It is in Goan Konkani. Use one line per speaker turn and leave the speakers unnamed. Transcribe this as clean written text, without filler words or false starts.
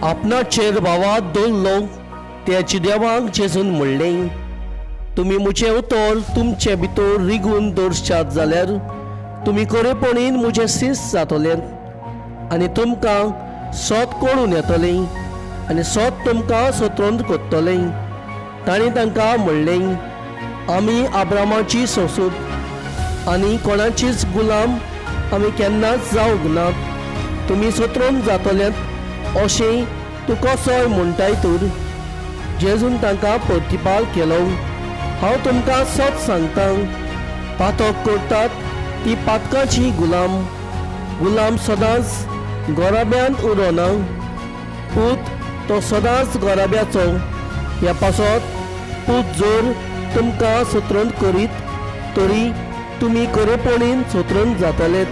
आपणाचेर भावात दवरलो त्याची देवाक जेजून म्हणलें, तुमी म्हजें उतर तुमचे भितर रिगून दवरशात जाल्यार तुमी खरेपणीन म्हजें शिस्त जातले आनी तुमकां सोत कळून येतलें आनी सोत तुमकां स्वतंत्र करतलें. तांणी तांकां म्हणलें, आमी आब्रामाची सोसूत आनी कोणाचीच गुलाम आमी केन्नाच जावंक नात. तुमी स्वतंत्र जातलेत अशें तूं कसोय म्हणटाय तर? जेजून तांकां प्रतिपाल केलो, हांव तुमकां सत सांगता, पातक करतात ती पातकाची गुलाम. गुलाम सदांच गोराब्यांत उरना, पूत तो सदांच गोराब्याचो. ह्या पासत पूत जर तुमकां स्वतंत्र करीत तरी तुमी खरेपणीन स्वतंत्र जातले.